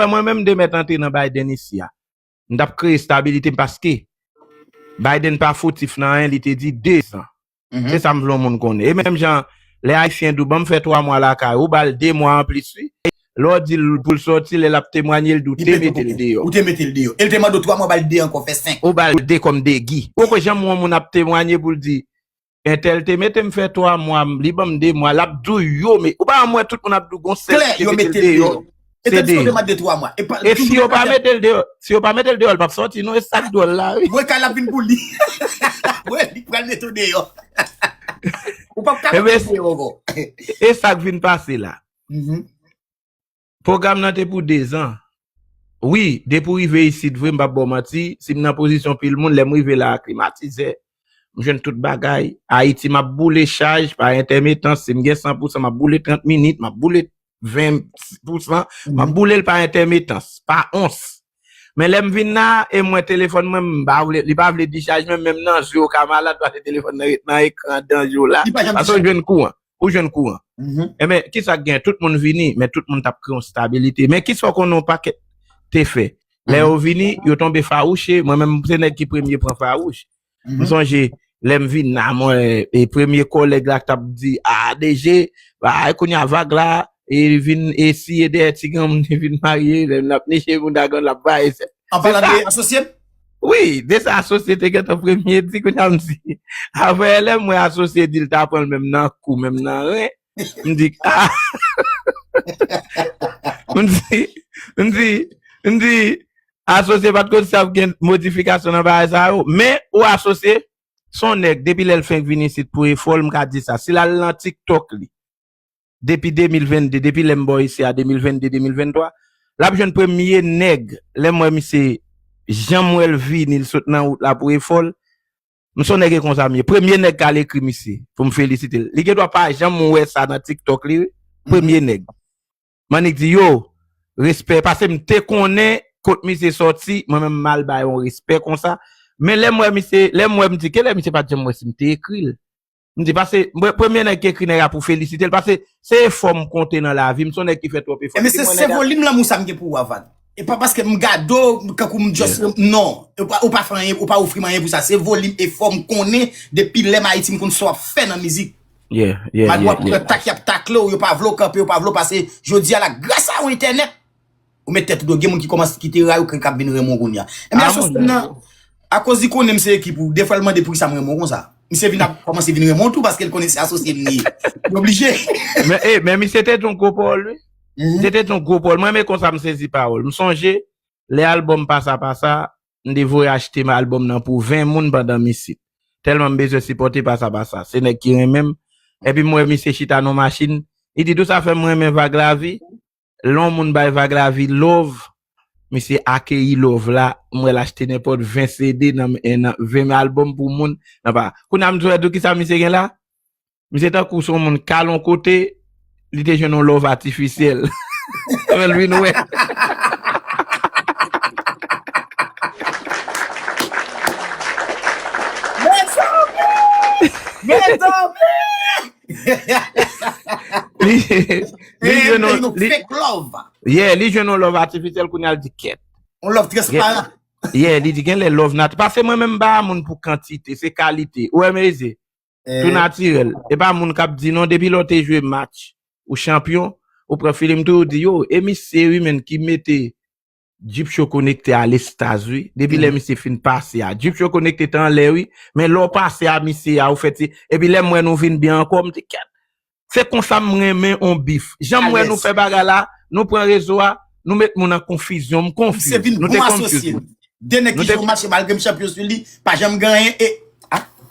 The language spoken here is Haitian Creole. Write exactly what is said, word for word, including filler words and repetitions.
mwen menm de mèt antre nan Biden isi a, m t ap kreye estabilite m paske Biden pa foutif nan anyen, li te di de zan. Se sa m vle yon moun konnen. E menm jan, lè Ayisyen di w, "Ban m fè twa mwa lakay," ou ba l de mwa anplis, wi. Lè w di l pou l sòti, lè l ap temwanye, l di w, "Te mete l deyò." Ou te mete l deyò. E l te mande w twa mwa, ba l de ankò, fè senk. Ou ba l de kòm degi. Ou poko janm wè yon moun ap temwanye pou l di, "Entèl te mete m fè twa mwa, li ban m de mwa," l ap di w, "Yo, men," ou pa wè tout moun ap di w, "Gon sèl ki te mete l deyò." Se de. E si yo pa mete l deyò, si yo pa mete l deyò, l p ap sòti, non, e sa k dwòl la, wi. Mwen, kay la vin pou li. Mwen, li pral mete w deyò. Ou p ap ka mete l deyò ankò. E sa k vin pase la. Pwogram nan te pou de zan. Wi, depi w rive isit vre, m p ap ba w manti, si m nan pozisyon pil moun, lè m rive la a, klimatizè, m jwenn tout bagay. Ayiti, m ap boule chaj pa entèmitans. Si m gen san pousan, m ap boule trant minit, m ap boule ven pousan, m ap boule l pa entèmitans, pa ons. Men lè m vin la, e mwen telefòn mwen, m pa vle, li pa vle dichaj, men menm nan je w ka malad, paske telefòn nan ret nan ekran dan je w la. Paske w jwenn kouran. Ou jwenn kouran. Enben, kisa k gen? Tout moun vini, men tout moun t ap kreye yon stabilite. Men kisa w konnen yon pakèt te fè? Lè yo vini, yo tonbe fawouche. Mwen menm, se nèg ki premye pran fawouch. M sonje, lè m vin la, mwen, e premye kòlèg la k t ap di, "A, D J, ba, kounye a vag la, e vin, e siye dèyè ti granmoun, e vin marye, lè n ap niche moun dagon, l ap baye sè." An palan de asosye m? Wi, de sa asosye te gentan premye di, kounye a m di. Apre, lè m wè asosye di l ta pran l menm nan kou, menm nan ren, m di, "Ah!" M di, m di, m di, asosye pa t konn si ap gen modifikasyon nan bagay sa yo. Men, ou asosye, se yon nèg, depi lè l fenk vin isit pou efò l, m ka di sa. Si l al nan TikTok li, depi de mil vennde, depi lè m bò isi a de mil vennde, de mil venntwa, l ap jwenn premye nèg, lè m wè misye, jan m wè l vini, l sot nan wout la pou efò l, m se yon nèg e konsa m ye. Premye nèg k al ekri misye, pou m felisite l. Li gendwa pa janm wè sa nan TikTok li, wi. Premye nèg. M annik di, "Yo, respè," paske m te konnen kot misye sòti, mwen menm m al ba yon respè konsa. Men lè m wè misye, lè m wè m di, "Kilè misye pa t janm wè si m te ekri l?" M di, paske mwen, premye nèg ki ekri nèg la pou felisite l, paske se efò m konte nan lavi m, se yon nèg ki fè twòp efò. Ebyen, se, se volim lanmou sa m gen pou ou, Avan. E pa paske m gade w, kankou m just, non. Ou pa, ou pa fè anyen, ou pa ofri m anyen pou sa. Se volim efò m konnen, depi lè m Ayiti, m konn sa w ap fè nan mizik. Malgre w ap pran tak, y ap takle w, yo pa vle w kanpe, yo pa vle w pase. Jodi a la, gras a yon entènèt, ou met tèt ou dwòt. Gen moun ki kòmanse kite ray ou, k ap vin renmen w kounye a. Ebyen, asosye m nan, akoz li konnen m se ekip ou, defwa l mande poukisa m renmen w konsa. Misye vin ap kòmanse vin renmen w tou, paske l konnen se asosye m li ye. Li oblije. Men, e, men misye te di yon gwo pawòl, wi. Misye te di yon gwo pawòl. Mwen, men konsa m sezi pawòl. M sonje, lè albòm Pasa Pasa, m te voye achte albòm nan pou ven moun pandan m isit. Tèlman m bezwen sipòte Pasa Pasa. Se nèg ki renmen m. Epi m wè misye chita nan machin. Li di, "Tou sa fè m renmen Vag Lavi." Lè yon moun bay Vag Lavi love, misye akeyi love la, m wè l achte nenpòt ven C D nan, nan ven albòm pou moun. Nan pa. Kounye a m di w, kisa misye gen la? Misye tankou se yon moun k al yon kote, li te jwenn yon love atifisyèl. Ann vin wè. Mezanmi! Mezanmi! Li, li jwenn yon, li, fake love. Yeah, li jwenn yon love atifisyèl, kounye a l di kèt. Yon love transparan. Yeah, li di genlè love nat. Paske mwen menm m pa moun pou kantite, se kalite. Ou wè, Meze? Tou natirèl. E pa moun k ap di non, depi lè w te jwe match, ou chanpyon, ou pran filim tou, ou di, "Yo, e misye wi, menn, ki mete Gypsho Konekte a lestaz, wi." Depi lè misye fin pase a, Gypsho Konekte te anlè, wi. Men lè w pase a misye a, ou fè ti, epi lè m wè nou vin byen ankò, m di, "Kèt." Se konsa m renmen on bif. Jan m wè nou fè bagay la, nou pran rezo a, nou met moun an konfizyon, m konfiz. Nou te konfiz. De nèg ki jwe yon match malgre m chanpyon sou li, pa janm gen anyen, e